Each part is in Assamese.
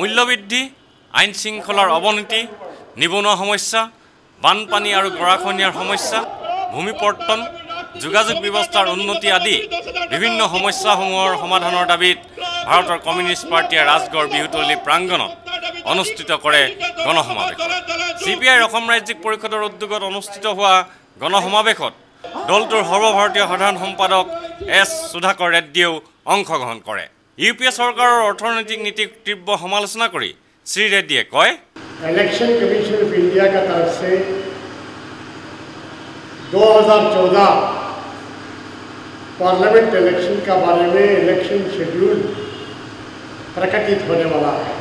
মূল্যবৃদ্ধি, আইন শৃংখলাৰ অৱনতি, নিবনুৱা সমস্যা, বানপানী আৰু গৰাখহনীয়াৰ সমস্যা, ভূমি পৰ্তন, যোগাযোগ ব্যৱস্থাৰ উন্নতি আদি বিভিন্ন সমস্যাসমূহৰ সমাধানৰ দাবীত ভাৰতৰ কমিউনিষ্ট পাৰ্টীয়ে ৰাজগড় বিহুতলী প্ৰাংগণত অনুষ্ঠিত কৰে গণসমাৱেশ। চি পি আইৰ অসম ৰাজ্যিক পৰিষদৰ উদ্যোগত অনুষ্ঠিত হোৱা গণসমাৱেশত দলটোৰ সৰ্বভাৰতীয় সাধাৰণ সম্পাদক এছ সুধাকৰ ৰেড্ডীয়েও অংশগ্ৰহণ কৰে। ইউ পি এ চৰকাৰৰ অৰ্থনৈতিক নীতিক তীব্ৰ সমালোচনা কৰি শ্ৰী ৰেড্ডীয়ে কয়, इलेक्शन कमीशन ऑफ इंडिया का तरफ से 2014 पार्लियामेंट इलेक्शन का बारे में इलेक्शन शेड्यूल प्रकटित होने वाला है।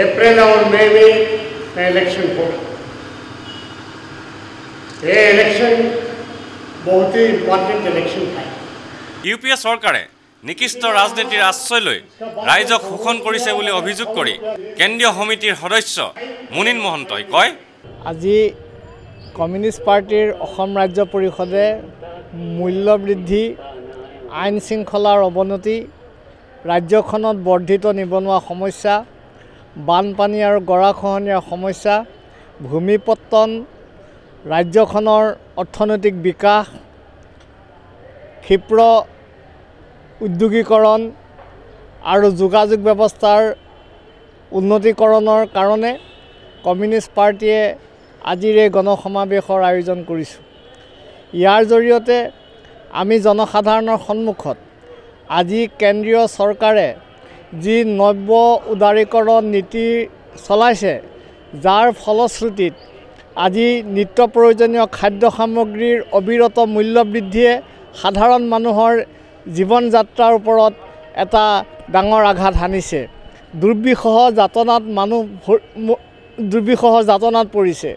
अप्रैल और मई में इलेक्शन होगा। ये इलेक्शन बहुत ही इम्पोर्टेंट इलेक्शन है। ইউ পি এ চৰকাৰে নিকৃষ্ট ৰাজনীতিৰ আশ্ৰয় লৈ ৰাইজক শোষণ কৰিছে বুলি অভিযোগ কৰি কেন্দ্ৰীয় সমিতিৰ সদস্য মুনীন মহন্তই কয়, আজি কমিউনিষ্ট পাৰ্টীৰ অসম ৰাজ্য পৰিষদে মূল্যবৃদ্ধি, আইন শৃংখলাৰ অৱনতি, ৰাজ্যখনত বৰ্ধিত নিবনুৱা সমস্যা, বানপানী আৰু গৰাখহনীয়াৰ সমস্যা, ভূমি পত্তন, ৰাজ্যখনৰ অৰ্থনৈতিক বিকাশ, ক্ষিপ্ৰ উদ্যোগীকৰণ আৰু যোগাযোগ ব্যৱস্থাৰ উন্নতিকৰণৰ কাৰণে কমিউনিষ্ট পাৰ্টীয়ে আজিৰ এই গণসমাৱেশৰ আয়োজন কৰিছোঁ। ইয়াৰ জৰিয়তে আমি জনসাধাৰণৰ সন্মুখত আজি কেন্দ্ৰীয় চৰকাৰে যি নব্য উদাৰীকৰণ নীতি চলাইছে, যাৰ ফলশ্ৰুতিত আজি নিত্য প্ৰয়োজনীয় খাদ্য সামগ্ৰীৰ অবিৰত মূল্যবৃদ্ধিয়ে সাধাৰণ মানুহৰ জীৱন যাত্ৰাৰ ওপৰত এটা ডাঙৰ আঘাত হানিছে। দুৰ্বিষহ যাতনাত মানুহ দুৰ্বিষহ যাতনাত পৰিছে।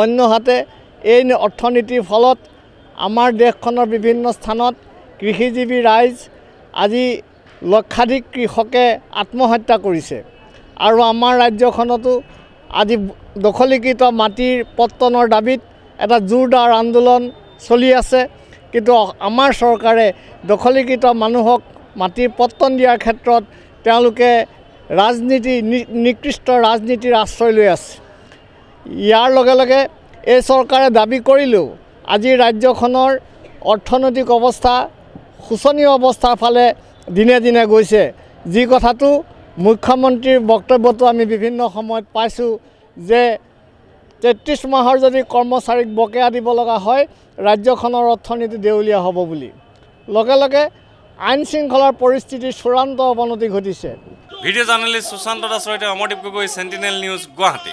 অন্যহাতে এই অৰ্থনীতিৰ ফলত আমাৰ দেশখনৰ বিভিন্ন স্থানত কৃষিজীৱী ৰাইজ আজি লক্ষাধিক কৃষকে আত্মহত্যা কৰিছে আৰু আমাৰ ৰাজ্যখনতো আজি দখলীকৃত মাটিৰ পত্তনৰ দাবীত এটা জোৰদাৰ আন্দোলন চলি আছে। কিন্তু আমাৰ চৰকাৰে দখলীকৃত মানুহক মাটিৰ পত্তন দিয়াৰ ক্ষেত্ৰত তেওঁলোকে ৰাজনীতি নিকৃষ্ট ৰাজনীতিৰ আশ্ৰয় লৈ আছে। ইয়াৰ লগে লগে এই চৰকাৰে দাবী কৰিলেও আজি ৰাজ্যখনৰ অৰ্থনৈতিক অৱস্থা শোচনীয় অৱস্থাৰ ফালে দিনে দিনে গৈছে। যি কথাটো মুখ্যমন্ত্ৰীৰ বক্তব্যটো আমি বিভিন্ন সময়ত পাইছোঁ যে 33 মাহৰ যদি কৰ্মচাৰীক বকেয়া দিব লগা হয়, ৰাজ্যখনৰ অৰ্থনীতি দেউলীয়া হ'ব বুলি। লগে লগে আইন শৃংখলাৰ পৰিস্থিতিৰ চূড়ান্ত অৱনতি ঘটিছে। ভিডিঅ' জাৰ্নেলিষ্ট সুশান্ত দাসৰ সৈতে অমৰদীপ গগৈ, চেণ্টিনেল নিউজ, গুৱাহাটী।